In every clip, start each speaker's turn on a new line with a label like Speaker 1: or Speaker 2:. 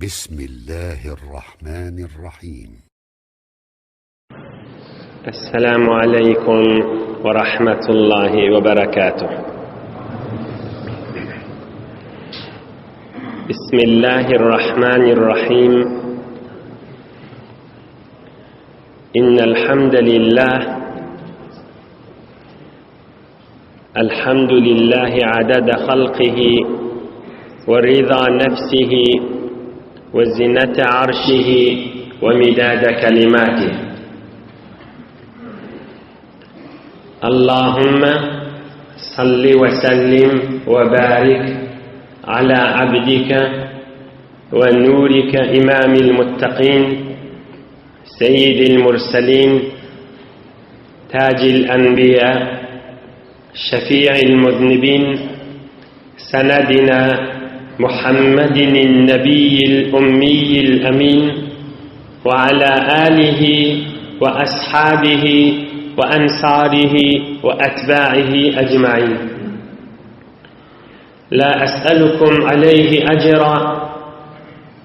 Speaker 1: بسم الله الرحمن الرحيم
Speaker 2: السلام عليكم ورحمة الله وبركاته بسم الله الرحمن الرحيم إن الحمد لله الحمد لله عدد خلقه ورضا نفسه وزنة عرشه ومداد كلماته اللهم صل وسلم وبارك على عبدك ونورك إمام المتقين سيد المرسلين تاج الأنبياء شفيع المذنبين سندنا محمد النبي الأمي الأمين وعلى آله وأصحابه وأنصاره وأتباعه أجمعين لا أسألكم عليه أجرا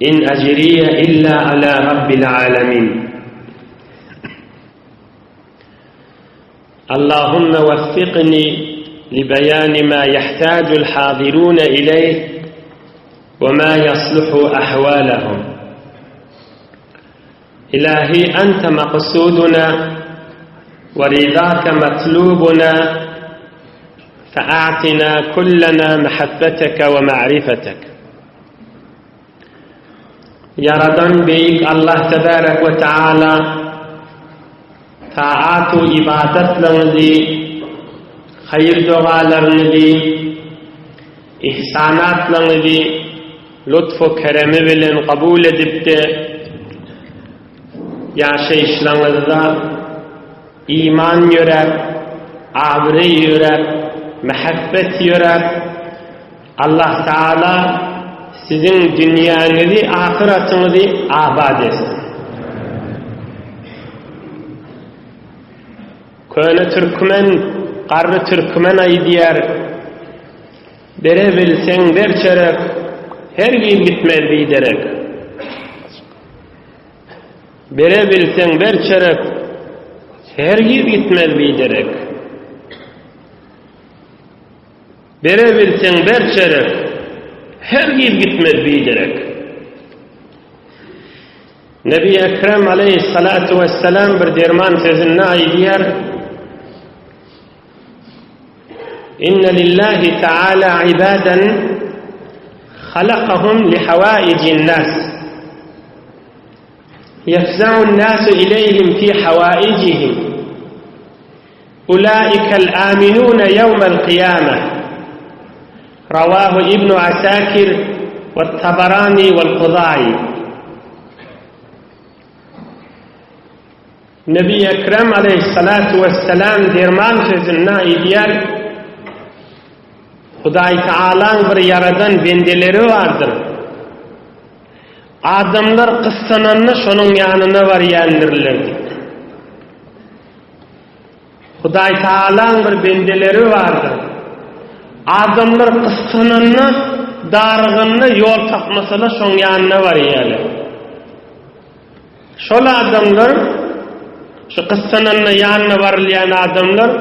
Speaker 2: إن أجري إلا على رب العالمين اللهم وفقني لبيان ما يحتاج الحاضرون إليه وما يصلح أحوالهم إلهي أنت مقصودنا ورضاك مطلوبنا فأعطنا كلنا محبتك ومعرفتك Ýaradan Beýik Allah Tebarek we Teala taat-u ybadatlaryňyzy, haýyr-dogalaryňyzy, ihsanatlaryňyzy lutf-u keremi bilen kabul edip-de, ýaşaýyşlaryňyzda iman ýöräp, abraý ýöräp, mähebbet ýöräp, Allah Taala siziň dünýäňizi, ahyratyňyzy abat etsin. Köne türkmen, garry türkmen aýdýar, Bere bilseň ber çörek, hergiz gitmez biderek. Bere bilseň ber çörek, hergiz gitmez biderek. Berebilseň ber çörek, hergiz gitmez biderek. Nebi Ekrem aleýhissalatu wessalam bir derman sözünde aýdýar, Inne lillahi taala ibadan halakahum li hawaijin nas. Yefza'un nasu ileýhim fi hawaijihim. Ulaikel aminune ýewmel kyýame. Rawahu Ibnu Asakir we't-Tabarani we'l-Huzaýy. Nebi Ekrem aleýhissalatu wesselam derman sözünde aýdýar, Hudaý Tagalaň bir ýaradan bendeleri bardyr. Adamlar gyssananda şonuň ýanyna barýandirler diýip. Hudaý Tagalaň bir bendeleri bardyr. Adamlar gyssananda, daryganda ýol tapmasalar şoň ýanyna barýarlar. Şol adamlar, şu gyssananda ýanyna barylýan adamlar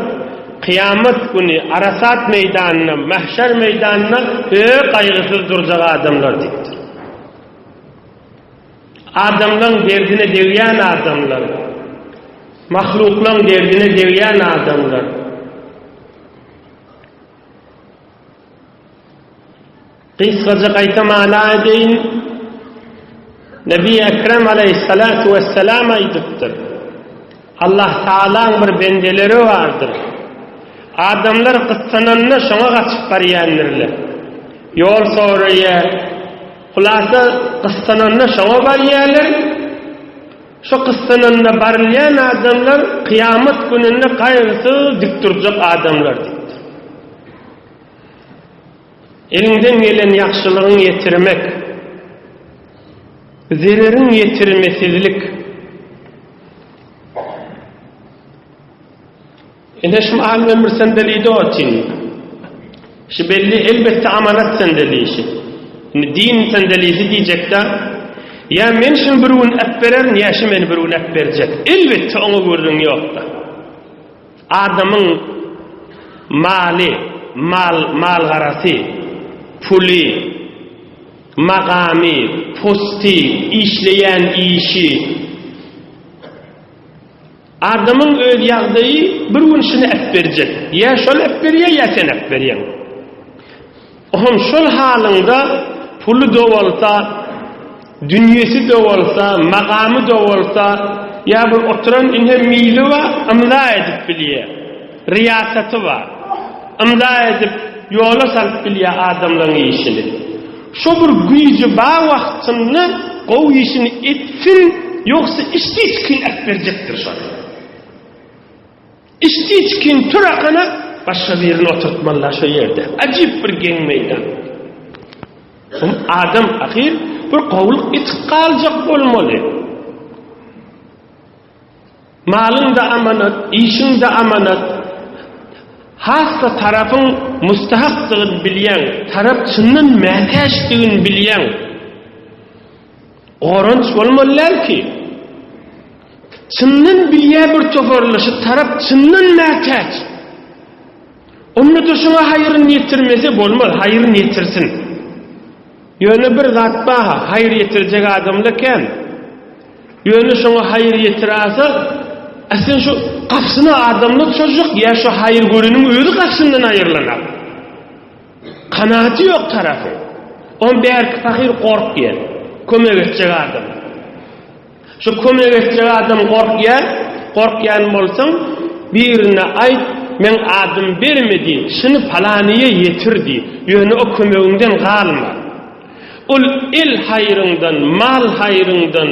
Speaker 2: kyýamat güni Arasat meýdanynda, mahşer meýdanynda ö gaýgysyz durjak adamlar diýipdir. Adamlaň derdine degýän adamlar. Mahluklaň derdine degýän adamlar. Gysgaça gaýta mana edeýin. Nebi Ekrem aleýhissalatu wesselam aýdypdyr. Allah Taalaň bir bendeleri bardyr. Adamlar gyssananda şoňa gaçyp barýandirler. Ýol soraýar. Hulasa gyssananda şoňa barýarlar. Şo gyssananda barylýan adamlar kyýamat gününde gaýgysyz dik durjak adamlar diýipdir. Eliňden gelen ýagşylygyň ýetirmek, zereriň ýetirmesizlik. Ine şu mahal men bir sendelide otyryn. Şu belli elbetde amanat sendelişi. Indi din sendelisi diýjekde. Ýa men şuny bir gün äpbererin, ýa şu meni bir gün äpberjek. Elbetde oňa gürrüň ýok-da. Adamyň maly, mal, mal-garasy, puly, magamy, posty, işleýän işi, Adamyň öz ýagdaýy bir gün şuny äpberjek. Ýa şol äpberýär, ýa sen äpberýäň. Ohm şol halyňda puly-da bolsa, dünýesi-de bolsa, magamy-da bolsa, ýa bir oturan ine mili bar, ymza edip bilýär. Ryýasaty bar. Ymza edip ýola salyp bilýär adamlaryň işini. Şo bir güýji bar wagtynda gowy işini etsin, ýogsa içdi-içgin äpberjekdir şony. Içdi-içgin turakana başga birini oturtmalylar şo ýerde. Ajyp bir geň meýdan. Adam ahyr bir gowulyk etip galjak bolmaly. Malyň-da amanat, işiň-de amanat. Has-da tarapyň mustahakdygyny bilýäň, tarap çyndan mätäçdigini bilýäň. Goranç bolmaly däl ki. Çyndan bilýär bir toparly, şu tarap çyndan mätäç. Onda-da şoňa haýryny ýetirmese bolmaz, haýryny ýetirsin. Ýöne bir zat bar-ha, haýyr ýetirjek adamda kän. Ýöne şoňa haýyr ýetirase, a sen şu gapysyna adamlar çozjak ýa şu haýyr göreniň özi gapysyndan aýrylanak. Kanaty ýok tarapy. On bärki pahyr gorkýar. Kömek etjek adam. Şu kömek etjek adam gorkýar, gorkýan bolsaň, birine aýt, meň adym berme diý, şuny palanyýa ýetir diý. Ýöne o kömegiňden galma. Ol el haýryňdan, mal haýryňdan,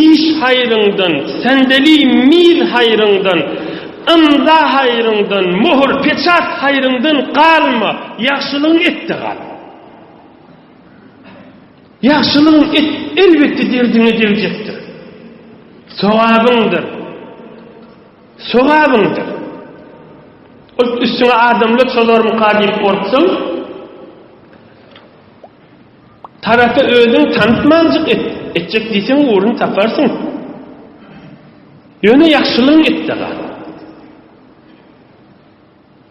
Speaker 2: iş haýryňdan, sandali, miz haýryňdan, ymza haýryňdan, möhür, peçat haýryňdan galma, ýagşylygyňy et-de gal. Ýagşylygyňy et, elbetde derdiňe degjekdir. Sogabyňdyr. Sogabyňdyr. Ol üstüňe adamlar çozarmyka diýip gorksaň, Tarapy özüň tanytmanjyk et, etjek diýseň ugruny taparsyň. Ýöne ýagşylygyň etde gal.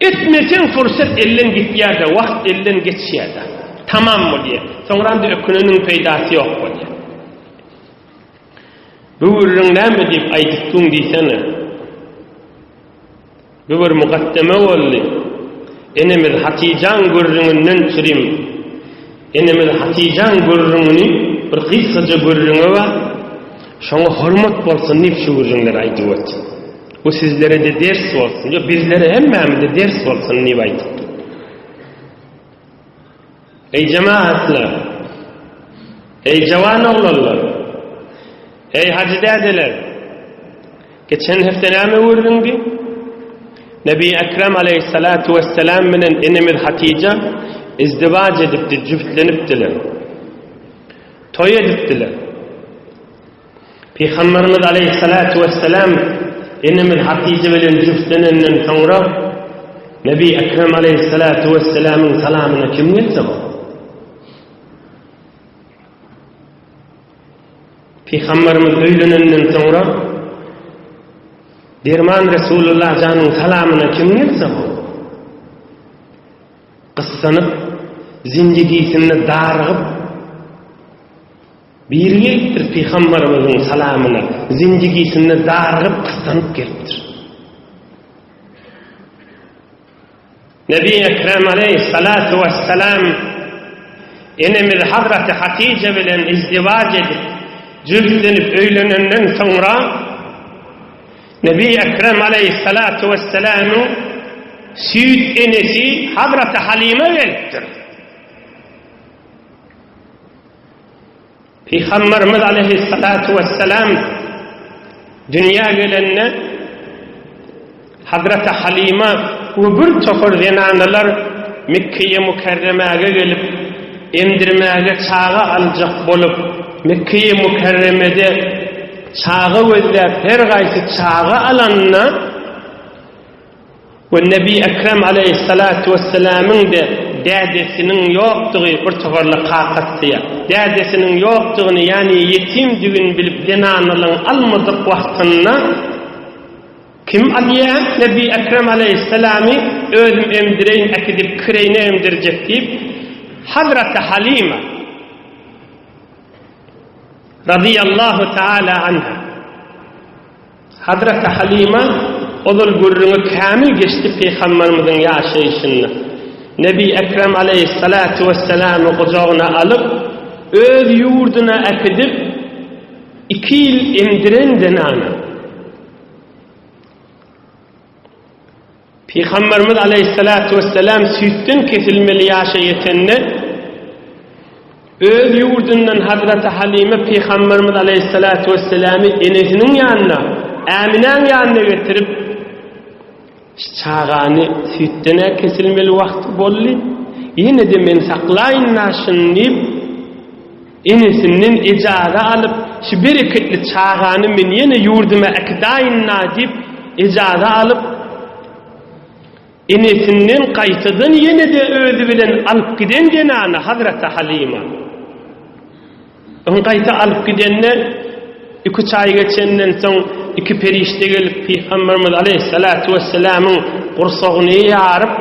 Speaker 2: Etmeseň pursat elden gitýär-de, wagt elden geçýär-de. Tamam bolýar. Soňra-da öküneniň peýdasy ýok bolýar. Bu gürrüň näme diýip aýdypdyň diýsene. Bu bir mukaddeme boldy. Enemiz Hatyjaň gürrüňinden çürim. Enemiz Hatyjaň gürrüňini bir gysgaja gürrüňi bar. Şoňa hormat bolsun diýip şu gürrüňleri aýdyp otyr. Bu sizlere-de ders bolsun, ýok bizlere hemmämize ders bolsun diýip aýdypdyr. Eý jemagatlar! Eý jawan oglanlar! Eý hajy dädeler! Geçen hepde näme gürrüňdi? Nebi Ekrem aleýhissalatu wesselam bilen enemiz Hatyja izdiwaç edipdi, jübtlenipdiler. Toý edipdiler. Pygamberimiz aleýhissalatu wesselam enemiz Hatyja bilen jübtlenenden soňra Nebi Ekrem aleýhissalatu wesselamyň salamyna kim gelse bu? Pygamberimiz öýlenenden soňra Derman Resulullah janyň salamyna kim gelse bu? Gyssanyp, zindigisinde darygyp Biri gelipdir Pygambarymyzyň salamyna, zinjigisinde darygyp, gyssanyp gelipdir. Nebi Ekrem aleýhissalatu wessalam enemiz Hazraty Hatyja bilen izdiwaç edip, jübtlenip öýlenenden soňra Nebi Ekrem aleýhissalatu wessalamyň süýt enesi Hazraty Halyma gelipdir. Pygamberimiz aleýhissalatu wessalam dünýä gelende Hazreti Halima we bir topar zenanalar Mekgeýe Mükerremäge gelip, emdirmäge çaga aljak bolup, Mekgeýe Mükerremede çaga gözläp her gaýsy çaga alanda, We Nebi Ekrem aleýhissalatu wessalamyň-de. dädesiniň ýokdugy bir toparly kakasy ýa dädesiniň ýokdugyny, ýagny ýetimdigini bilip zenanalyň almadyk wagtynda kim alýa? Nebi Ekrem aleýhissalamy özüm emdireýin äkidip kireýine emdirjek diýip Hazraty Halyma razyýallahu taala anha Hazreti Halyma ozal gürrüňi kämil geçdi Pygamberimiziň ýaşaýşynda. Nebi Ekrem aleýhissalatu wesselamy gujagyna alyp, öz ýurduna äkidip, iki ýyl emdiren zenana. Pygamberimiz aleýhissalatu wesselam süýtden kesilmeli ýaşa ýetende, öz ýurdundan Hazreti Halyma Pygamberimiz aleýhissalatu wesselamy enesiniň ýanyna, Äminäň ýanyna getirip, Şu çagany süýtden-ä kesilmeli wagty boldy, ýene-de men saklaýyn-da şuny diýip, Enesinden ejaza alyp, şu bereketli çagany men ýene ýurduma äkidaýyn-da diýip, ejaza alyp, enesinden gaýtadan ýene-de özi bilen alyp giden zenany Hazreti Halyma. Öň gaýta alyp gidende, iki-üç aý geçenden soň iki perişde gelip, Pygamberimiz aleýhissalatu wessalamyň gursagyny ýaryp,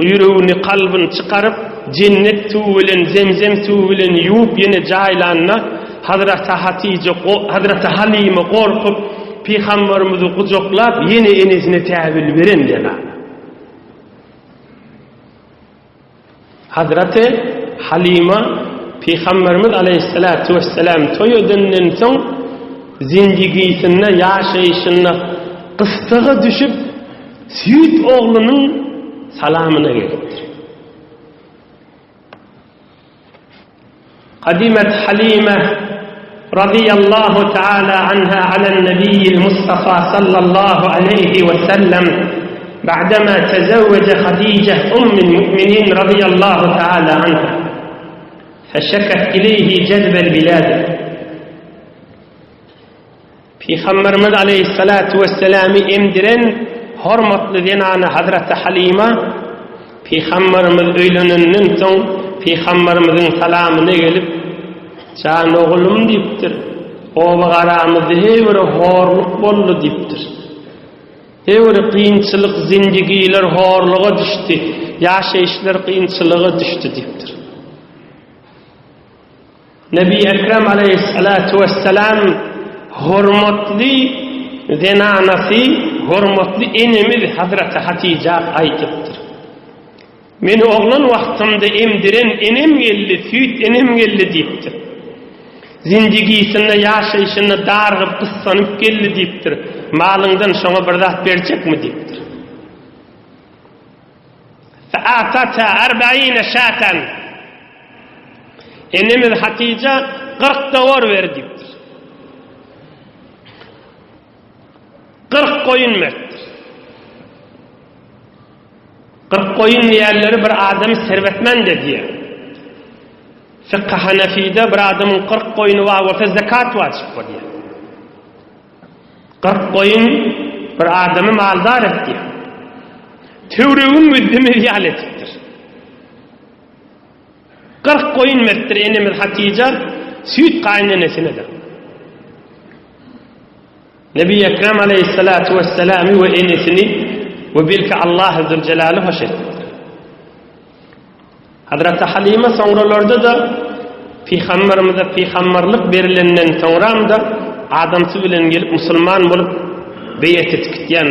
Speaker 2: ýüregini, kalbyny çykaryp, jennet suwy bilen, zemzem suwy bilen ýuwup ýene jaýlanda, Hazreti Hatyja, Hazreti Halyma gorkup, Pygamberimizi gujaklap, ýene enesine täwil beren zenana. Hazreti Halyma Pygamberimiz aleýhissalatu wesselam toý edenden soň zindigisinde, ýaşaýşynda gyssaga düşüp süýt oglunyň salamyna gelipdir. Kadimet Halime radiyallahu taala anha alen nebiyyil Mustafa sallallahu aleyhi ve sellem ba'dema tezevvece Hadice ummul mu'minin radiyallahu taala anha feşeket ileyhi cedbel bilade Pygamberimiz aleýhissalatu wesselamy emdiren hormatly zenany Hazreti Halyma Pygamberimiz öýlenenden soň Pygamberimiziň salamyna gelip, Jan oglum diýipdir, oba-garamyzda heý bir horluk boldy diýipdir. Heý bir kynçylyk, zindigiler horluga düşdi, ýaşaýyşlar kynçylyga düşdi diýipdir. Nebi Ekrem aleýhissalatu wessalam hormatly zenanasy, hormatly enemiz Hazreti Hatyja aýdypdyr. Meni oglan wagtymda emdiren enem geldi, süýt enem geldi diýipdir. Zindigisinde, ýaşaýşynda dargyp, gyssanyp geldi diýipdir. Malyňdan şoňa bir zat berjekmi diýipdir. Fe'atata erbe'ine şaten. Enemiz Hatyja 40 dowar ber diýipdir. 40 goýun beripdir. 40 goýun diýenleri bir adamy serwetmend edýär. Fykh Hanafide bir adamyň 40 goýny bar bolsa zekat wajyp bolýar. 40 goýun bir adamy maldar etdi. Töwregiň müddimi ýaly etipdir. 40 goýun beripdir enemiz Hatyja süýt gaýynenesine-de. Nebi Ekrem aleyhissalatu vesselamy we enesini we belki Allah Zülcelaly hoş etipdir. Hazreti Halyma soňralarda-da Pygamberimize pygamberlik berilenden soňram-da adamsy bilen gelip musulman bolup beýet etip gitýän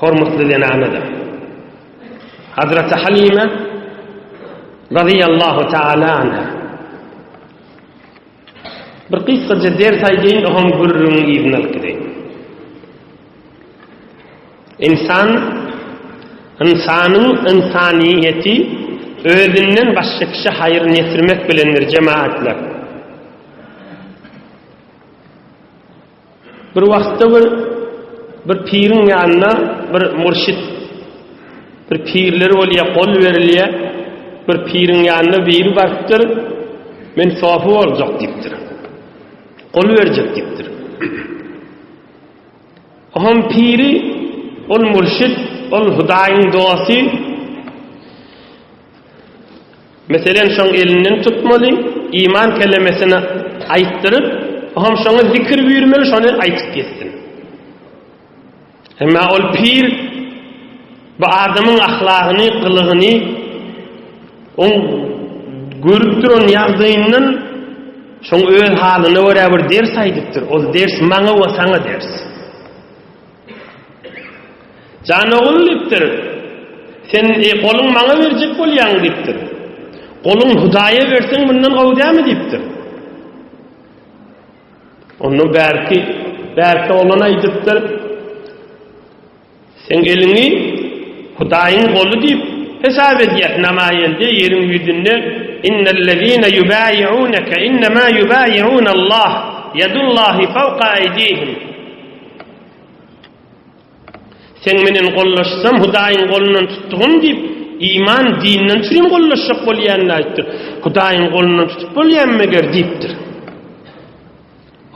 Speaker 2: hormatly zenanydyr. Hazreti Halyma radiyallahu taala anha. Bir gysgaja ders aýdaýyn, oňam gürrüňiň yzyny alyp gideýin. Ynsan, ynsanyň ynsanyýeti özünden başga kişä haýryny ýetirmek bilendir, jemagatlar. Bir wagtda bir bir piriň ýanyna bir murşit bir pirler bolýar, gol berilýär. Bir piriň ýanyna biri barypdyr, men sofy boljak diýipdir. Gol berjek diýipdir. Oňam piri, ol murşit, ol Hudaýyň dosty. Meselem, şoň elinden tutmaly, iman kelemesini aýtdyryp, oňam şoňa zikir buýurmaly, şony aýtyp gezsin. Emma ol pir bu adamyň ahlagyny, gylygyny oň görüp duran ýagdaýyndan şoň öz halyna görä bir ders aýdypdyr. Ol ders maňa we saňa ders. Jan ogul diýipdir. Sen e, goluň maňa berjek bolýaň diýipdir. Goluň Hudaýa berseň mundan gowy dämi diýipdir. Onda bärki, bärki oglan aýdypdyr. Seň eliňi Hudaýyň goly diýip hesap edýäs namaýende ýeriň ýüzünde Innellezine ýubaýi'uneke innema ýubaýi'unallah ýedullahi fawka aýdihim. Seň menen gollaşsam Hudaýyň golundan tutdugym diýip iman dinden çürim gollaşjak bolýanyny aýtdyr. Hudaýyň golundan tutup bolýamy meger diýipdir.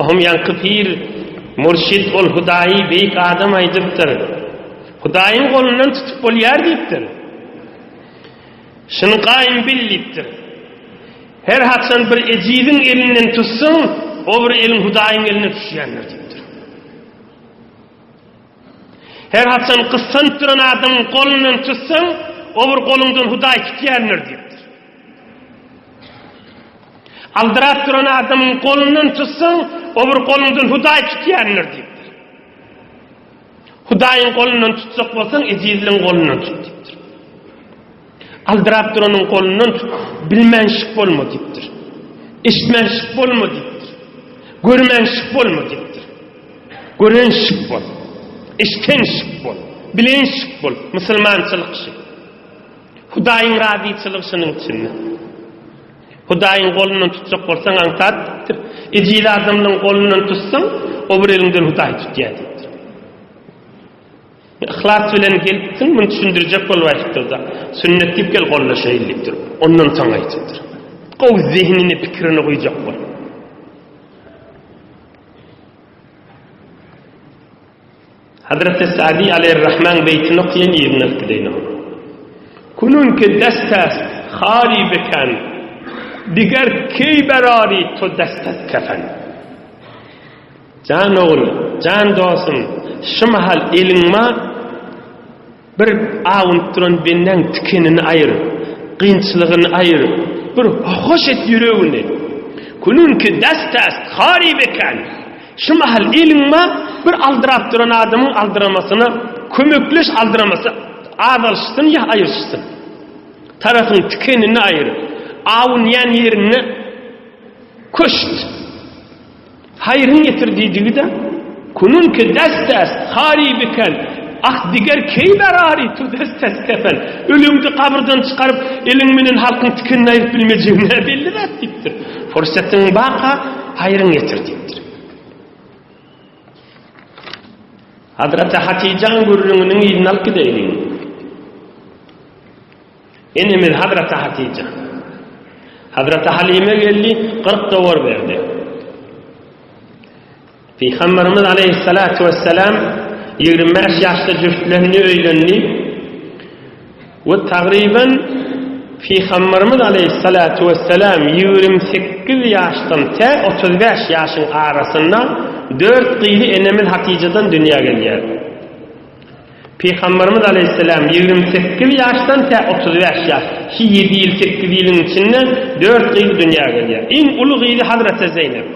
Speaker 2: Ohm ýaňky pir, mürşid ol Hudaýy beýik adam aýdypdyr. Hudaýyň golundan tutup bolýar diýipdir. Şuny gaýym bil diýipdir. Her haçan bir ejiziň elinden tutsaň, o bir eliň Hudaýyň eline düşýändir diýipdir. Her haçan gyssanyp duran adamyň golundan tutsaň, o bir goluňdan Hudaý tutýandyr diýipdir. Aldyrap duran adamyň golundan tutsaň, o bir goluňdan Hudaý tutýandyr diýipdir. Hudaýyň golundan tutjak bolsaň, ejizligiň golundan tut diýipdir. Aldyrap duranyň golundan tut, bilmänşik bolma diýipdir. Eşitmänşik bolma diýipdir. Görmänşik bolma diýipdir. Görenşik bol. Eşitenşik bol. Bilenşik bol. Musulmançylyk şi. Hudaýyň razyçylygy şunuň içinde. Hudaýyň golundan tutjak bolsaň aňsat diýipdir. Ejiz adamlaryň golundan tutsaň, o bir eliňden Hudaý tutýar diýipdir. Yhlas bilen gelipsiň, muny düşündirjek bolup aýdypdyr-da. Sünnet diýip gel gollaşaýyn diýipdir. Ondan soň aýdypdyr. Gowy zehinini, pikirini guýjak bol. Hazreti Sa'di aleýhir-Rahman beýtini okaýan ýerine alyp gideýin oňa. Kunun ki dest est hari biken, diger keý berari to destet kefen. Jan ogul, jan dostum, şu mahal eliň ma Bir awunyp duran bendäň tikenini aýyr, kynçylygyny aýyr, bir hoş et ýüregini. Kunun ki dest est haryp eken. Şu mahal eliň bar, bir aldyrap duran adamyň aldyramasyna kömekleş aldyramasy azalyşsyn ýa aýyryşsyn. Tarapyň tikenini aýyr, awunýan ýerinde köşt. Haýryň getir diýdigi-de, Kunun ki dest est, hary biken, Ah, diger keý berari tu dest est kefen. Ölüňdi gabyrdan çykaryp, eliň menen halkyň tikenini aýryp bilmejegiň-ä belli zat diýipdir. Pursatyň barka, haýryň getir diýipdir. Hazreti Hatyjaň gürrüňiniň yzyny alyp gideýliň. Enemiz Hazreti Hatyja. Hazreti Halime geldi, 40 dowar berdi. Pygamberimiz aleyhissalatu vesselam 25 ýaşda jüftlendi, öýlendi. We tagryban Pygamberimiz aleyhissalatu vesselam 28 ýaşdan tä 35 ýaşyň arasynda 4 gyzy enemiz Hatyjadan dünýä gelýär. Pygamberimiz aleýhissalam 28 ýaşdan tä 35 ýaş, şu ýedi ýyl, sekiz ýylyň içinde dört gyz dünýä gelýär. Iň uly gyzy Hazreti Zeýnep.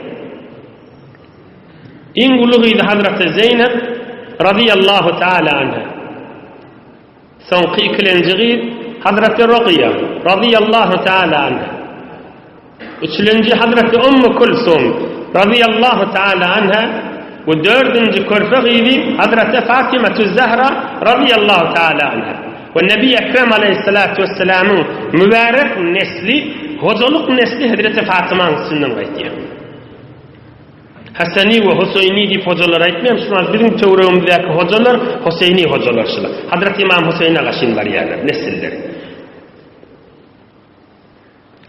Speaker 2: Iň uly gyzy Hazreti Zeýnep razyýallahu taala anha. Soňky ikilenji gyz Hazreti Rogyýa razyýallahu taala anha. Üçülenji Hazreti Ummu Kulsum razyýallahu taala anha we dördünji körpe gyzy Hazreti Fatymatüz Zahra razyýallahu taala anha. We Nebi Ekrem aleýhissalatu wessalamyň mübärek nesli, hojalyk nesli Hazreti Fatymaň üstünden gaýdýar. Haseni we Huseýni diýip hojalar aýtmaýar, şu wagt biziň töweregimizdäki hojalar Huseýni hojalar şular. Hazreti Ymam Huseýne gaşyn barýarlar nesilleri.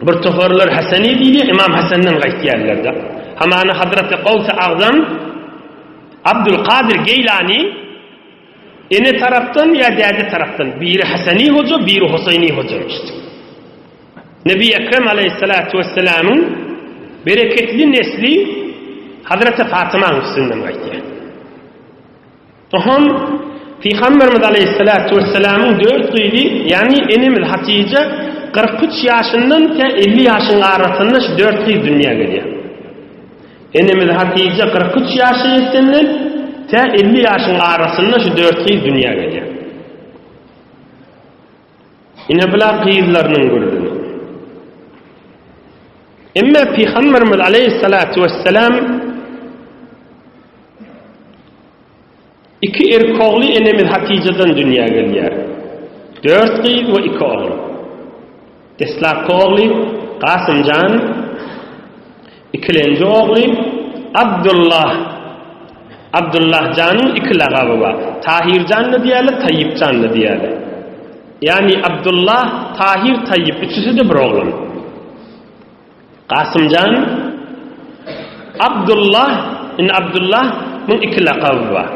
Speaker 2: Bir toparlar Haseni diýdi, Imam Hasenden gaýtýarlar-da. Hamana Hazreti Gawsy Agzam Abdul Kadyr Geýlani ene tarapdan ýa däde tarapdan biri Haseni hoja, biri Huseýni hojamyşdy. Nebi Ekrem aleýhissalatu wessalamyň bereketli nesli Hazreti Fatymaň üstünden gaýtýar. Oňam Pygamberimiz aleýhissalatu wessalamyň dört gyzy, ýagny enemiz Hatyja 43 ýaşyndan tä 50 ýaşyň arasynda şu dört gyz dünýä gelýär. Enemiz Hatyja 43 ýaşa ýetenden tä 50 ýaşyň arasynda şu dört gyz dünýä gelýär. Ine bular gyzlarynyň gürrüňi. Emma Pygamberimiz aleýhissalatu wessalam iki erkek ogly enemiz Hatyjadan dünýä gelýär. Dört gyz we iki ogul. Deslapky ogly Gasymjan, ikilenji ogly Abdullah. Abdullah janyň iki lagaby bar. Tahirjan-da diýýärler, Taýypjan-da diýýärler. Ýagny Abdullah, Tahir, Taýyp üçüsi-de bir oglan. Gasymjan, Abdullah, indi Abdullah muň iki lakaby bar.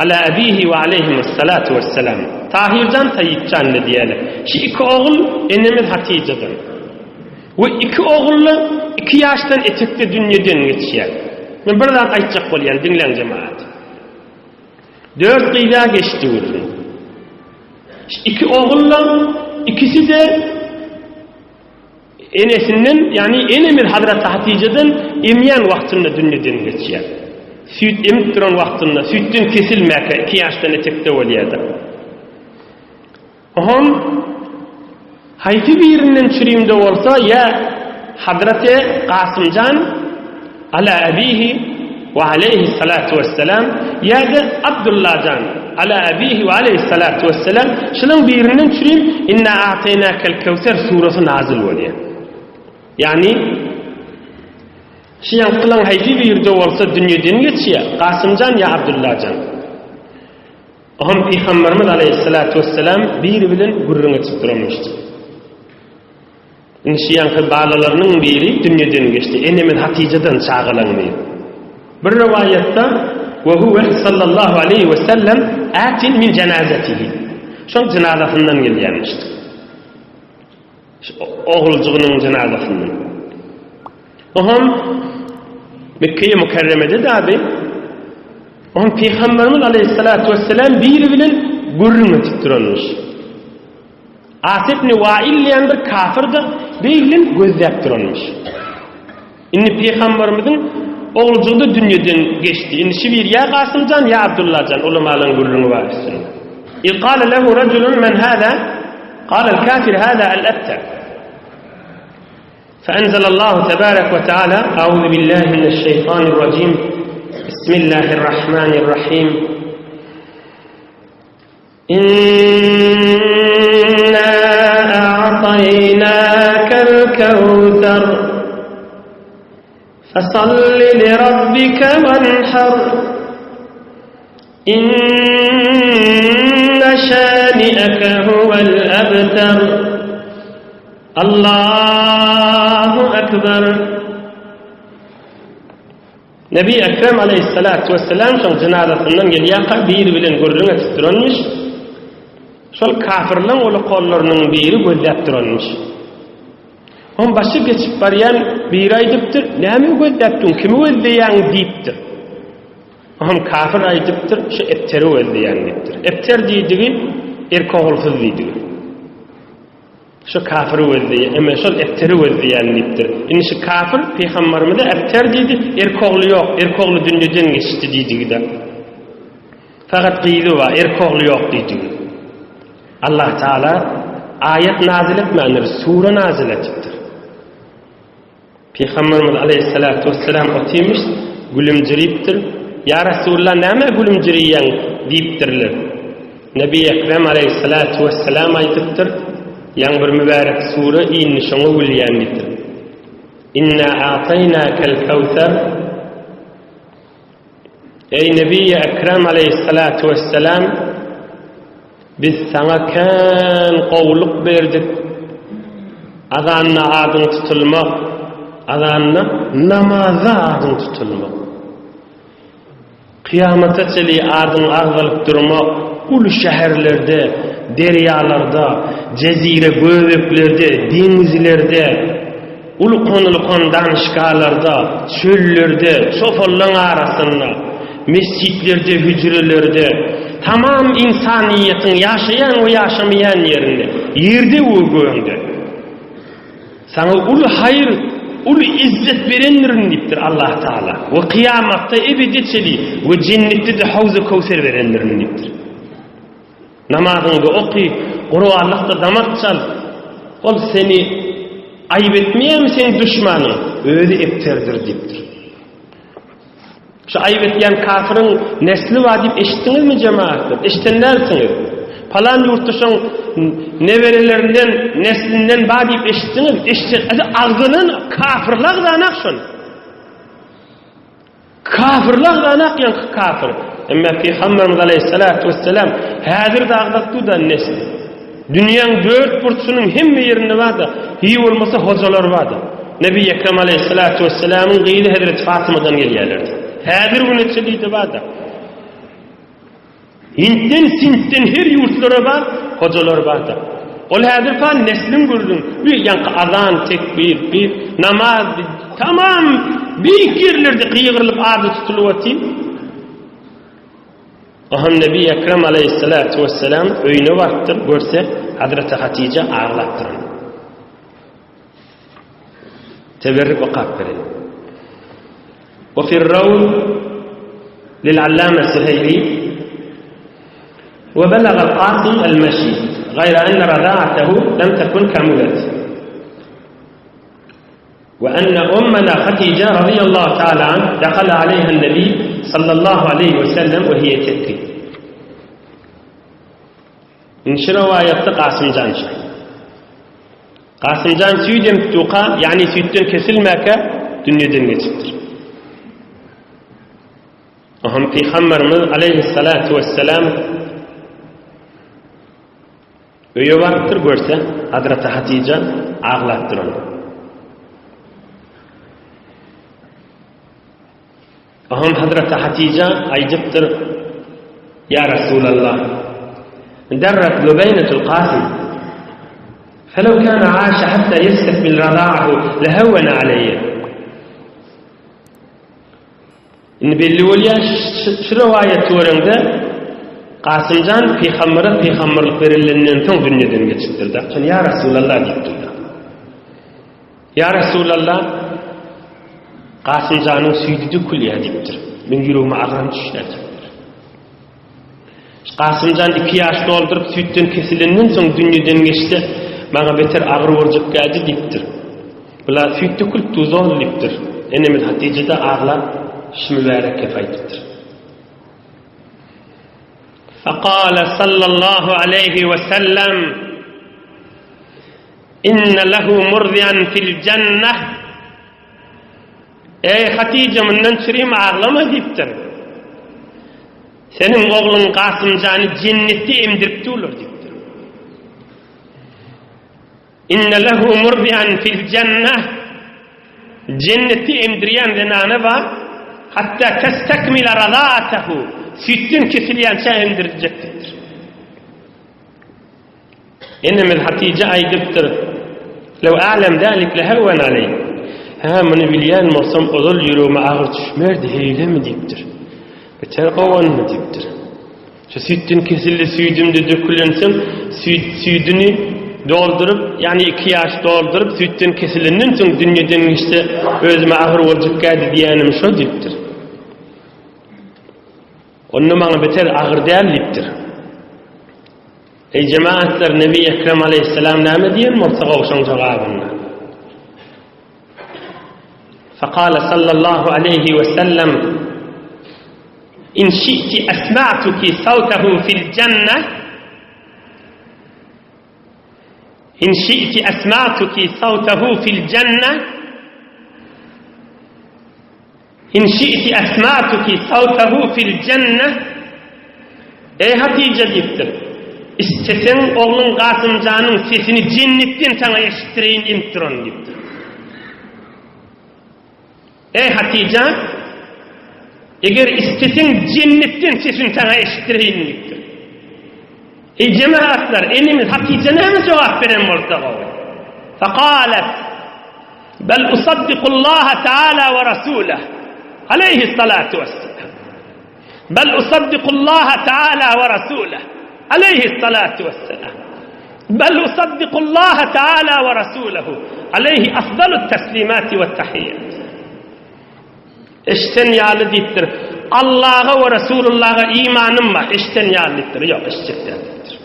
Speaker 2: Ala abihi we aleýhimussalatu wessalam. Tahirjan, Taýypjan-da diýýärler. Şu iki ogul enemiz Hatyjadan. We iki ogul-da iki ýaşdan etekde dünýeden geçýär. Men bir zat aýtjak bolýan, diňläň jemagat. Dört gyza geçdi gürrüň. Şu iki ogul-da ikisi-de Enesinden, ýagny enemiz Hazreti Hatyjadan emýän wagtynda dünýeden geçýär. Süýt emip duran wagtynda, süýtden kesilmäkä, iki ýaşdan etekde bolýar-da. Oňam haýsy birinden çürimde bolsa, ýa Hazreti Kasymjan ala abihi we aleýhi salatu wesselam ýa-da Abdullajan ala abihi we aleýhi salatu wesselam şulaň birinden çürim Inna a'taýnakel kewser surasy nazyl bolýar. Ýagny şu ýaňkylaň haýsy birde bolsa dünýeden geçýär, Kasymjan ýa Abdullajan. Oňam Pygamberimiz aleýhissalatu wesselam biri bilen gürrüň etip duranmyşdy. Indi şu ýaňky balalarynyň biri dünýeden geçdi. Enemiz Hatyjadan çagalaň biri. Bir rowaýatda we huwe sallallahu aleýhi we sellem atin min jenazetihi. Şol jenazasyndan gelýärmişdi. Şu oguljygynyň jenazasyndan. Oňam Mekge-i Mükerremede dabi oňam Pygamberimiz aleýhissalatu wesselam biri bilen gürrüň edip duranmyş. As ibn Wail diýen bir kafir-de beýlen gözläp duranmyş. Indi pygamberimiziň oguljygy-da dünýeden geçdi. Indi şu bir ýa Kasymjan, ýa Abdullajan, ulamalaryň gürrüňi bar üstünde. Iz kale lehu rajulun men hada? Kale al-kafir hada al-abtar. فأنزل الله تبارك وتعالى أعوذ بالله من الشيطان الرجيم بسم الله الرحمن الرحيم Inna a'taýnakel kewser Fesalli li rabbike wenher Inne şani'eke huvel ebter Allahu ekber Nebi Ekrem aleýhissalatu wessalam şoň jynazasyndan gelýärkä biri bilen gürrüň edip duranmyş. Şol kafirleň uly kollarynyň biri gözläp duranmyş. Oň başy geçip barýan biri aýdypdyr, Näme gözläp duň, kimi gözleýäň diýipdir. Oňam kafir aýdypdyr, Şu Ebteri gözleýän diýipdir. Ebter diýdigi erkogulsyz diýdigi. Şu kafiri gözleýär, eme şol ebteri gözleýän diýipdir. Indi şu kafir pygamberimize ebter diýdi, erk ogly ýok, erk ogly dünýeden geçdi diýdigi-de. Fakat gyzy bar, erk ogly ýok diýdigi. Allah Taala aýat nazil etmändir, sure nazil etipdir. Pygamberimiz aleýhissalatu wessalam otyrmyş, gülümjiripdir. Ýa Resulallah, nämä gülümjireýäň? diýipdirler. Nebi Ekrem aleýhissalatu wessalam aýdypdyr, Ýaňy bir mübärek sure indi, şoňa gülýän diýipdir. Inna a'taýnakel kewser Eý Nebi Ekrem aleýhissalatu wessalam, biz saňa kän gowulyk berdik. Azanda adyň tutulmak, azanda namazda adyň tutulmak. Kyýamata çenli adyň agzalyp durmak. uly şäherlerde, derýalarda, jezire göbeklerde, deňizlerde, ulkan-ulkan danyşgalarda, çöllerde, çopanlaň arasynda, mesjitlerde, hüjrelerde, tamam ynsanyýetiň ýaşaýan we ýaşamaýan ýerinde, ýerde we gögde. Saňa uly haýyr, uly izzet berendirin diýipdir Allah Taala. We kyýamatda ebede çeli we jennetde-de Hawzy Köwser berendirin diýipdir. Namazyňda oky, gurbanlykda damak çal. Ol seni aýyp etmeýärmi seň duşmanyň? Özi ebterdir diýipdir. Şu aýyp etýän kafiriň nesli bar diýip eşitdiňizmi jemagatlar? Eşiden dälsiňiz. Palan ýurtda şoň neberelerinden, neslinden bar diýip eşitdiňiz? Eşitsen, agzalan kafirler agzanak şony. Kafirler agzanak ýaňky kafir. Emma Pygamberimiz aleyhissalatu vesselam häzir de agzap dur-da nesli. Dünýäň dört burçunyň hemme ýerinde bar-da, hiý bolmasa hojalar bar-da. Nebi Ekrem aleýhissalatu wessalamyň gyzy hezreti Fatymadan gelýärlerdi. Häzir güne çenli-de bar-da. Hintden, Sintden her ýurtlara bar, hojalar bar-da. Ol häzir pan nesliň gürrüň, bir ýaňky azan, tekbir, bir namaz, tamam beýik ýerlerde gygyrylyp ady tutulyp otyr. Ohan Nebi Ekrem aleýhissalatu wessalam öýüne barypdyr, görse, Hazreti Hatyja aglap duran. Teberrük okap beren. We firrawn lil Allama Suheýli we belagal Kasym al-Meşi gaýra enne raza'atehu lem tekun kamulet. We enne ummena Hatije razyýallahu taala anh dakala aleýhen nebi sallallahu aleýhi we sellem we hiýe tebki. Nji rowaýatda Kasymjan çykdy. Kasymjan süýt emip durka, ýagny süýtden kesilmäkä dünýeden geçipdir. Oham Pygamberimiz aleýhissalatu wesselam Öýe barypdyr, görse, Hazreti Hatyja aglap duran. Oňam Hazreti Hatyja aýdypdyr, Ýa Resulallah, darrat lubeýnetul Kasym, felew kana aşa hatta ýestekmil razaahu lehewwene aleýýe. Indi belli bolýar, şu rowaýaty göreňde, Kasymjan pygambere pygamberlik berilenden soň dünýeden geçipdir-de. Şony ýa Resulallah diýipdir-de. Ýa Resulallah, Kasymjanyň süýdi dökülýär diýipdir. Meň ýüregime agram düşýär diýipdir. Kasymjan iki ýaş dolduryp süýtden kesilenden soň dünýeden geçse, maňa beter agyr boljak gädi diýipdir. Bula süýt dökülip dur zol diýipdir. Enemiz Hatyja-da aglap şu mübärek gepi aýdypdyr. Fekale sallallahu aleýhi we sellem Inne lehu murdian fil jenneh Eý, Hatyja, mundan çürim aglama diýipdir. Seniň ogluň Kasymjany jennetde emdirip durlar diýipdir. Inne lehu murdian fil jenneh Jennetde emdirýän zenana bar, hatda testekmile razaatahu süýtden kesilýänçä emdiriljek diýipdir. Enemiz Hatyja aýdypdyr, Lew a'lem zalik lehewwen aleý. Hä, muny bilýän bolsam, ozal ýüregime agyr düşmerdi, heýlemi diýipdir. Beter gowandy diýipdir. Şu süýtden kesildi, süýdüm-de dökülensoň, süýt, süýdüni dolduryp, ýagny iki ýaş dolduryp, süýtden kesilenden soň dünýeden geçse, özüme agyr boljak gädi diýýänim şo diýipdir. Onda maňa beter agyr däl diýipdir. Eý jemagatlar Nebi Ekrem aleýhissalam näme diýen bolsa gowşaň jogabynda. Fekale sallallahu aleýhi we sellem In şi'ti esma'tuki sawtahu fil jenne In şi'ti esma'tuki sawtahu fil jenne In şi'ti esma'tuki sawtahu fil jenne Eý Hatyja diýipdir. Isleseň ogluň Gasymjanyň sesini jennetden saňa eşitdireýin emip duran diýipdir. Eý Hatyja, eger isleseň jennetden sesini saňa eşitdireýin diýipdir. Eý jemagatlar, enemiz Hatyja näme jogap beren bolsa gowy? Fekalet, Bel usaddikullaha taala we rasulah. Aleyhi salatu vesselam. Bel usaddikullaha taala we rasulah. Aleyhi salatu vesselam. Bel usaddikullaha taala we rasulahu. Aleyhi afdalut teslimati we tahiyyat. Eşden ýaly diýipdir. Allaha we Resulullaha imanym bar. Eşden ýaly diýipdir. Ýok, eşitjek däl diýipdir.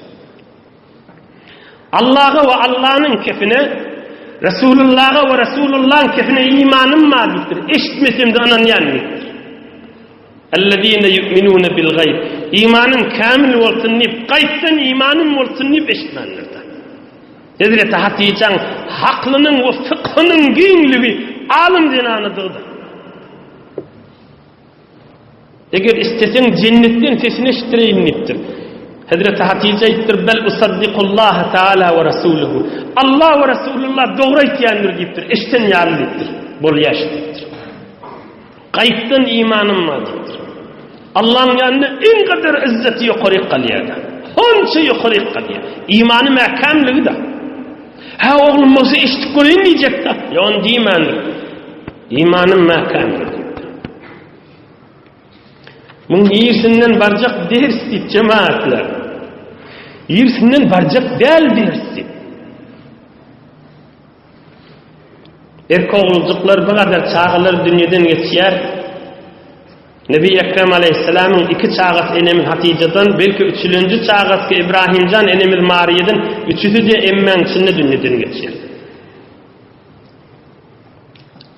Speaker 2: Allaha we Allanyň kefine, Resulullaha we Resulullahyň kefine imanym bar diýipdir. Eşitmesem-de ynanýan diýipdir. Ellezine yu'minune bil gaýb. Imanyň kämil bolsun diýip, gaýypdan imanym bolsun diýip eşitmändir-de. Hezreti Hatyjaň haklynyň we fykhynyň giňligi alym zenanydygydyr. Eger isleseň jennetden sesini eşitdireýin diýipdir. Hezreti Hatyja aýtdyr, Bel usaddikullaha taala we rasuluhu. Allah we Rasulullah dogry aýtýandyr diýipdir. Eşden ýaly diýipdir. Bolýar diýipdir. Gaýypdan imanym bar diýipdir. Allaň ýanynda iň gadyr yzzeti ýokaryk galýar-da. Honça ýokaryk galýar. Imany mäkämligi-de. Hä, oglum bolsa eşidip göreýin diýjek-de. Ýok, ony diýmändir. Imanym mäkämdir diýipdir. Muň irsinden barjak ders diýip jemaatlar. Irsinden barjak däl ders diýip. Erk oguljyklar bu gadar çagalar dünýeden geçýär. Nebi Ekrem aleýhissalamyň iki çagasy enemiz Hatyjadan, belki üçülenji çagasy Ibrahimjan enemiz Mariýadan, üçüsi-de emmäň içinde dünýeden geçýär.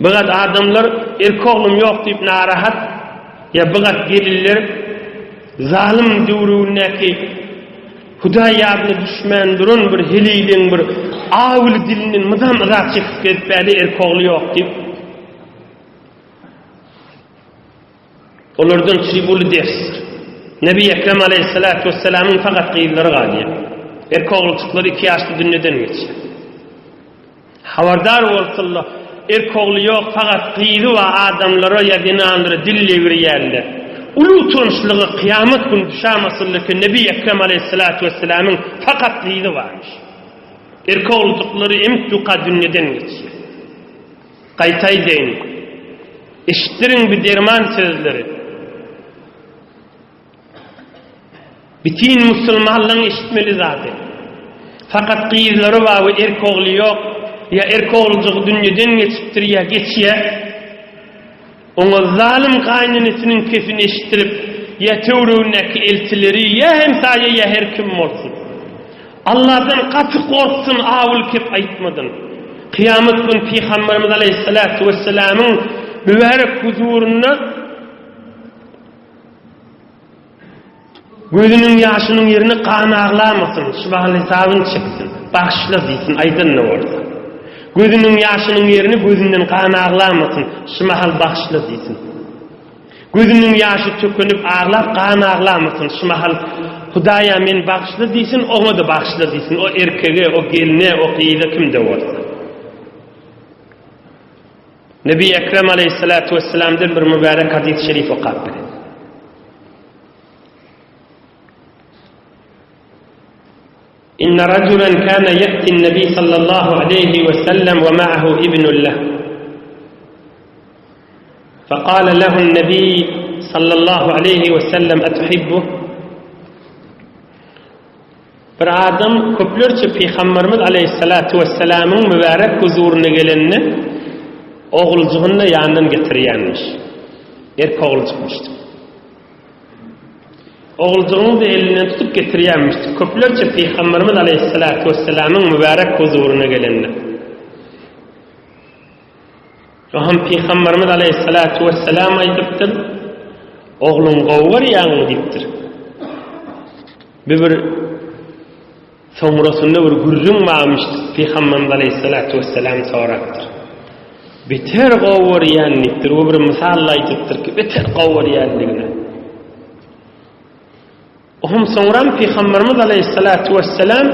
Speaker 2: Bu gat adamlar erk oglum ýok diýip narahat, ýa bu gat gelinler zalym döwründäki Hudaý ýadyna düşmän duran bir heleýleň bir awuly dilinden mydam yzap çekip gezip bäde erk ogly ýok diýip. Olardan çyg uly dersdir. Nebi Ekrem aleýhissalatu wessalamyň fakat gyzlary galýar. Erk ogulçyklary iki ýaşda dünýeden geçýär. Habardar bolsunlar, erk ogly ýok, fakat gyzy bar adamlara ýa zenanlara dil degirýärler. Uly utançlyga kyýamat güni düşämasynlar ki, Nebi Ekrem aleýhissalatu wessalamyň fakat gyzy barmyş. Erk ogulçyklary emip duka dünýeden geçýär. Gaýta aýdaýyn, eşitdiriň bi derman sözleri. Bitin musulmanlaň eşitmeli zady. Fakat gyzlary bar we erk ogly ýok, ýa erk ogljygy dünýeden geçipdir ýa geçýä. Oňa zalym gaýynenesiniň kesini eşitdirip, ýa töweregindäki eltileri, ýa hemsaýa ýa her kim bolsun. Allahdan gaty gorksun awul kep aýtmadan. Kyýamat gün Pygamberimiz aleýhissalatu wessalamyň mübärek huzurynda Gözüniň ýaşynyň ýerine gan aglamasyn, şu mahal hesabyny çeksin, bagyşla diýsin, aýdan-da bolsa. Gözüniň ýaşynyň ýerine gözünden gan aglamasyn, şu mahal bagyşla diýsin. Gözüniň ýaşy tökünip aglap gan aglamasyn, şu mahal Hudaýa meni bagyşla diýsin, oňa-da bagyşla diýsin, o erkege, o gelne, o gyza kimde bolsa. Nebi Ekrem aleýhissalatu wessalamdan bir mübärek hadys-y şerif okap beren. Inna rajulan kana ya'ti an-nabi sallallahu aleýhi we sellem we ma'ahu ibnun leh. فقال له النبي صلى الله عليه وسلم أتحبه Bir adam köplerçe Pygamberimiz aleýhissalatu wessalamyň mübärek huzuryna gelende, oguljygyny-da ýanyndan getirýänmiş. Erk oguljykmyşdyk. Oguljygyny-da elinden tutup getirýänmişdik. Köplerçe Pygamberimiz aleýhissalatu wessalamyň mübärek huzuryna gelende. Oňam Pygamberimiz aleýhissalatu wessalam aýdypdyr, Ogluňy gowy görýäňmi diýipdir. Bu bir soňrasynda bir gürrüň barmyş, Pygamberimiz aleýhissalatu wessalam sorapdyr. Beter gowy görýän diýipdir. Bu bir mysal aýdypdyr ki, beter gowy görýändigini. Ohm soňram Pygamberimiz aleýhissalatu wessalam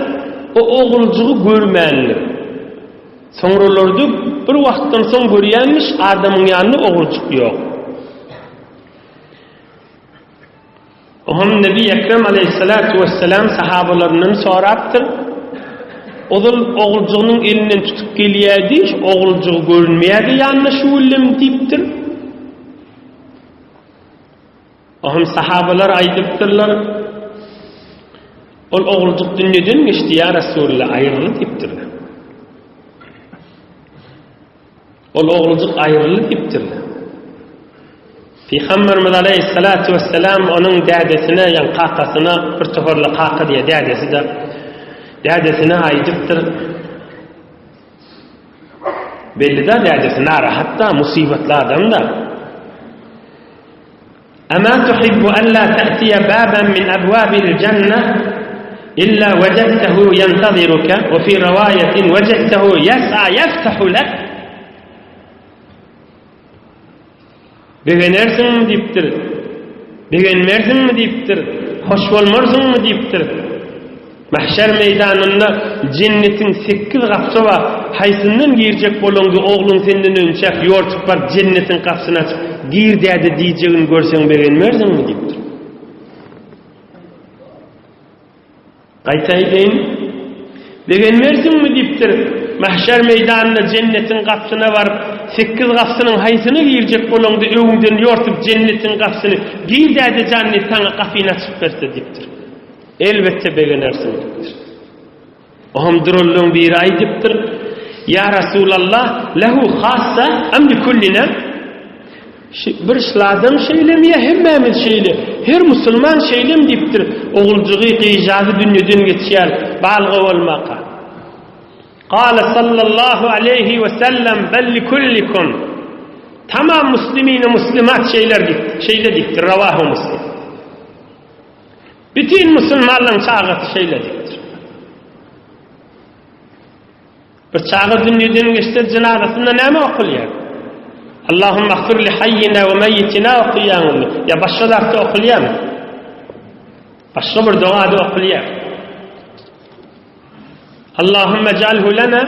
Speaker 2: o oguljygy görmändir. Soňralarda bir wagtdan soň görýänmiş, adamyň ýanynda oguljyk ýok. Oňam Nebi Ekrem aleýhissalatu wessalam sahabalaryndan sorapdyr. Ozal oguljygynyň elinden tutup gelýärdi, şu oguljygy görünmeýärdi ýanynda şu günlem diýipdir. Oňam sahabalar aýdypdyrlar, Ol oguljyk dünýeden geçdi, ýa Resulullah, aýryldy diýipdirler. Ol ogluljyk aýryldy diýipdirler. Pygamberimiz aleýhissalatu wessalam onuň dädesine, ýagny kakasyna, bir toparla kaka diýýär, dädesi-de, dädesine aýdypdyr. Belli-de dädesi narahat-da, musybatly adam-da. Ema tuhibbu alla ta'tiya baban min abwabil jannah illa wajadtahu yantaziruka wa fi riwayatin wajadtahu yas'a yaftahu lak Begenersiňmi diýipdir. Begenmersiňmi diýipdir. Hoş bolmarsyňmy diýipdir. Mahşer meýdanynda jennetiň sekiz gapysy bar. Haýsyndan girjek bolaňda ogluň senden önçäk ýortup baryp jennetiň gapysyny açyp, gir däde diýjegini görseň begenmersiňmi diýipdir. Gaýta aýdaýyn. Begenmersiňmi diýipdir. Mahşer meýdanynda jennetiň gapysyna baryp, sekiz gapysynyň haýsyna girjek bolaňda öňüňden ýortup jennetiň gapysyny gir däde jan diýip saňa gapyny açyp berse diýipdir. Elbetde begenersiň diýipdir. Oňam duranlaryň biri aýdypdyr, Ýa Rasulallah, lehu hassa am li kullina? Bir şladam şeýlemi ýa hemmämiz şeýle? Her musulman şeýlemi diýipdir. Oguljygy, gyzjazy dünýeden geçýär, balga bolmaka. Gala sallallahu aleýhi we sellem bel li kullikum. Tamam muslimine muslimat şeýler diýipdir. Şeýle diýipdir. Rawahu Muslim. Bütin musulmanlaryň çagasy şeýle diýipdir. Bir çaga dünýeden geçse jynazasynda näme okulýar? Allahumma agfir li hayyina we meýyitina okaýaňyzmy? Ýa başga zatda okulýarmy? Başga bir dogada okulýar. Allahumma jalhu lana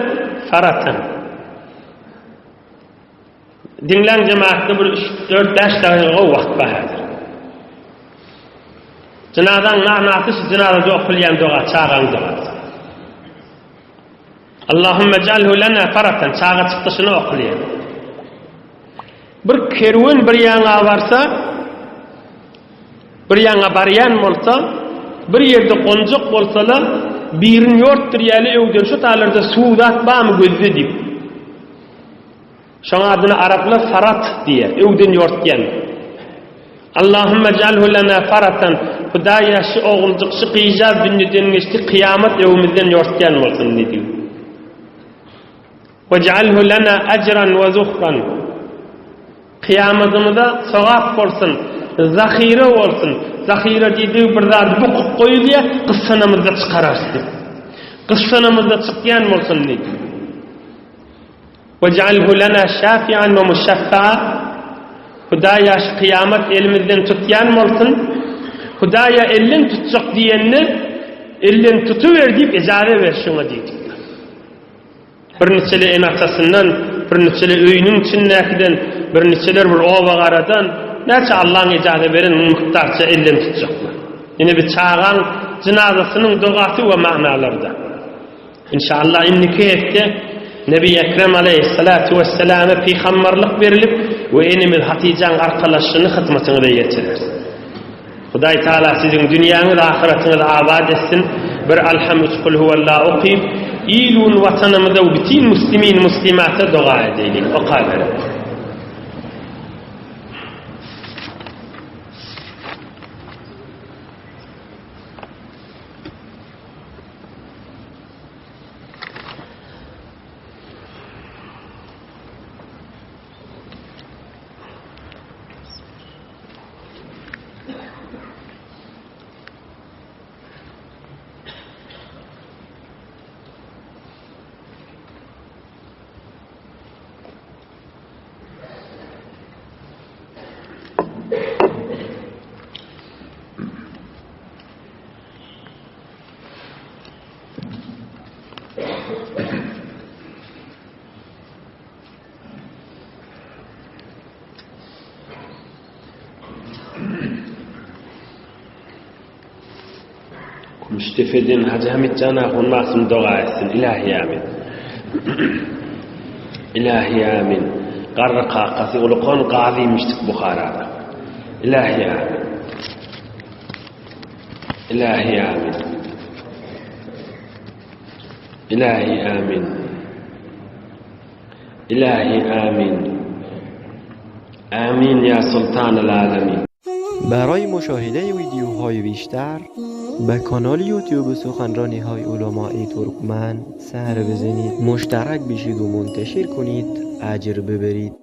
Speaker 2: faratan. Diňläň jemaatda bir üç, dört, bäş dagyga gowy wagt bar häzir. Jynazaň manasy şu jynazada okulýan doga, çagaň dogasy. Allahümme jalhu lana faratan, çaga çyksa şuny okulýar. Bir kerwen bir ýaňa barsa, bir ýaňa barýan bolsa, bir ýerde gonjak bolsalar, birini ýortdurýarlar öwden şu taýlarda suw zat barmy gözle diýip. Şoň adyna araplar farat diýýär, öwden ýortýan. Allahümme jalhu lana faratan, Hudaýa şu oguljyk, şu gyzjaz dünýeden geçdi, kyýamat öwümizden ýortýan bolsun diýdi. Wej'alhu lana ajran we zuhran. Kyýamadymyza sogap bolsun, zahyra bolsun. Zahyra diýdigi bir zady bukup goýulýar, gyssanamyzda çykararys diýip. Gyssanamyzda çykýan bolsun diýdi. Wej'alhu lana şafi'an we muşaffa'a Hudaýa şu kyýamat elimizden tutýan bolsun, Hudaýa elden tutjak diýende, elden tutuber diýip ejaza ber şuňa diýdik. Bir niçele ene-atasyndan, bir niçele öýüniň içindäkiden, bir niçeler bir oba-garadan, näçe Allaň ejaza beren mukdarça elden tutjaklar. Ine bir çagaň jynazasynyň dogasy we manalarda. Inşallah indiki hepde Nebi Ekrem aleýhissalatu wesselama pygamberlik berilip we enemiz Hatyjaň arkalaşyny hyzmatyňyza ýetireris. Hudaý Taala siziň dünýäňiz ahyratyňyzy abat etsin. Bir Alham üç kul huwalla okyp, il-gün watanymyza we bütin muslimin muslimata doga edeýliň. Okaberiň. Kümüşdepeden Hajy Hamytjan ahun magsum doga etsin. Ilahi amin. Ilahi amin. Garry kakasy ulukan gazy imişdik Buharada. Ilahi amin. Ilahi amin. Ilahi amin. Ilahi amin. Amin ya sultan العالمین.
Speaker 3: برای مشاهده ویدیوهای بیشتر به کانال یوتیوب سخنرانی های علمای ترکمن سر بزنید مشترک بشید و منتشر کنید اجر ببرید.